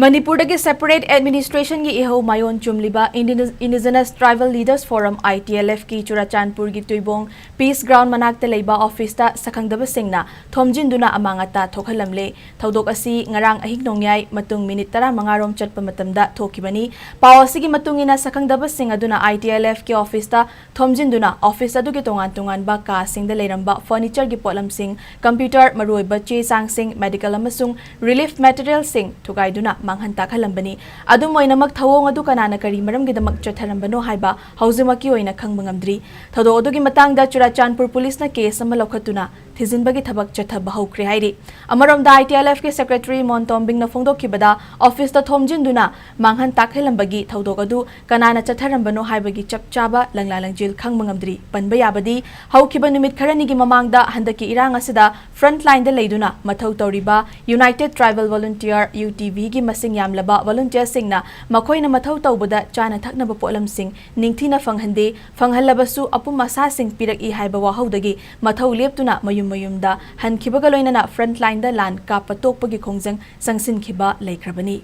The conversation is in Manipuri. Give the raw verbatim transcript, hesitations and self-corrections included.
ꯃꯅꯤꯄꯨꯔꯗꯒꯤ separate administrationꯒꯤ ꯏꯍꯧ ꯃꯥꯌꯣꯟ ꯆꯨꯝꯂꯤꯕ Indigenous Tribal Leaders Forum, ITLFꯀꯤ ꯆꯨꯔꯥꯆꯥꯟꯄꯨꯔꯒꯤ ꯇꯨꯏꯕꯣꯡ Peace Ground ꯃꯅꯥꯛꯇ ꯂꯩꯕ officeꯇ ꯁꯛꯈꯪꯗꯕꯁꯤꯡꯅ ꯊꯣꯝꯖꯤꯟꯗꯨꯅ ꯑꯃꯥꯡ ꯑꯇꯥ ꯊꯣꯛꯍꯜꯂꯝꯂꯦ꯫ ꯊꯧꯗꯣꯛ ꯑꯁꯤ ꯉꯔꯥꯡ ꯑꯍꯤꯡ ꯅꯣꯡꯌꯥꯏ ꯃꯇꯨꯡ ꯃꯤꯅꯤꯠ ꯇꯔꯥꯃꯉꯥ ꯔꯣꯝ ꯆꯠꯄ ꯃꯇꯝꯗ ꯊꯣꯛꯈꯤꯕꯅꯤ꯫ ꯄꯥꯎ ꯑꯁꯤꯒꯤ ꯃꯇꯨꯡ ꯏꯟꯅ, ꯁꯛꯈꯪꯗꯕꯁꯤꯡ ꯑꯗꯨꯅ ITLFꯀꯤ officeꯇ ꯊꯣꯝꯖꯤꯟꯗꯨꯅ office ꯑꯗꯨꯒꯤ ꯇꯣꯉꯥꯟ ꯇꯣꯉꯥꯟꯕ ꯀꯥꯁꯤꯡꯗ ꯂꯩꯔꯝꯕ furnitureꯒꯤ ꯄꯣꯠꯂꯝꯁꯤꯡ, computer, ꯃꯔꯨꯑꯣꯏꯕ ꯆꯦ ꯆꯥꯡꯁꯤꯡ, medical ꯑꯃꯁꯨꯡ relief materialꯁꯤꯡ ꯊꯨꯒꯥꯏꯗꯨꯅ ꯃꯥꯡꯍꯟ ꯇꯥꯛꯍꯜꯂꯝꯕꯅꯤ꯫ ꯑꯗꯨꯝ ꯑꯣꯏꯅꯃꯛ, ꯊꯧꯑꯣꯡ ꯑꯗꯨ ꯀꯅꯥꯅ ꯀꯔꯤ ꯃꯔꯝꯒꯤꯗꯃꯛ ꯆꯠꯊꯔꯝꯕꯅꯣ ꯍꯥꯏꯕ ꯍꯧꯖꯤꯛꯃꯛꯀꯤ ꯑꯣꯏꯅ ꯈꯪꯕ ꯉꯝꯗ꯭ꯔꯤ꯫ ꯊꯧꯗꯣꯛ ꯑꯗꯨꯒꯤ ꯃꯇꯥꯡꯗ ꯆꯨꯔꯥꯆꯥꯟꯄꯨꯔ ꯄꯨꯂꯤꯁꯅ case ꯑꯃ ꯂꯧꯈꯠꯇꯨꯅ ꯊꯤꯖꯤꯟꯕꯒꯤ ꯊꯕꯛ ꯆꯠꯊꯕ ꯍꯧꯈ꯭ꯔꯦ ꯍꯥꯏꯔꯤ꯫ ꯑꯃꯔꯣꯝꯗ, ITLFꯀꯤ secretary ꯃꯣꯟꯇꯣꯝꯕꯤꯡꯅ ꯐꯣꯡꯗꯣꯛꯈꯤꯕꯗ, officeꯇ ꯊꯣꯝꯖꯤꯟꯗꯨꯅ ꯃꯥꯡꯍꯟ ꯇꯥꯛꯍꯜꯂꯝꯕꯒꯤ ꯊꯧꯗꯣꯛ ꯑꯗꯨ ꯀꯅꯥꯅ ꯆꯠꯊꯔꯝꯕꯅꯣ ꯍꯥꯏꯕꯒꯤ ꯆꯞ ꯆꯥꯕ ꯂꯪꯂꯥ ꯂꯪꯖꯤꯜ ꯈꯪꯕ ꯉꯝꯗ꯭ꯔꯤ꯫ ꯄꯟꯕ ꯌꯥꯕꯗꯤ, ꯍꯧꯈꯤꯕ ꯅꯨꯃꯤꯠ ꯈꯔꯅꯤꯒꯤ ꯃꯃꯥꯡꯗ ꯍꯟꯗꯛꯀꯤ ꯏꯔꯥꯡ ꯑꯁꯤꯗ frontlineꯗ ꯂꯩꯗꯨꯅ ꯃꯊꯧ ꯇꯧꯔꯤꯕ United Tribal Volunteer, UTVꯒꯤ ꯃꯁꯤꯡ ꯌꯥꯝꯂꯕ volunteerꯁꯤꯡꯅ ꯃꯈꯣꯏꯅ ꯃꯊꯧ ꯇꯧꯕꯗ ꯆꯥꯅ ꯊꯛꯅꯕ ꯄꯣꯠꯂꯝꯁꯤꯡ ꯅꯤꯡꯊꯤꯅ ꯐꯪꯍꯟꯗꯦ, ꯐꯪꯍꯜꯂꯕꯁꯨ ꯑꯄꯨꯝ ꯑꯁꯥꯁꯤꯡ ꯄꯤꯔꯛꯏ ꯍꯥꯏꯕ ꯋꯥꯍꯧꯗꯒꯤ ꯃꯊꯧ ꯂꯦꯞꯇꯨꯅ ꯃꯌꯨꯝ ꯃꯌꯨꯝꯗ ꯍꯟꯈꯤꯕꯒ ꯂꯣꯏꯅꯅ frontlineꯗ ꯂꯥꯟ ꯀꯥꯞꯄ ꯇꯣꯛꯄꯒꯤ ꯈꯣꯡꯖꯪ ꯆꯪꯁꯤꯟꯈꯤꯕ ꯂꯩꯈ꯭ꯔꯕꯅꯤ꯫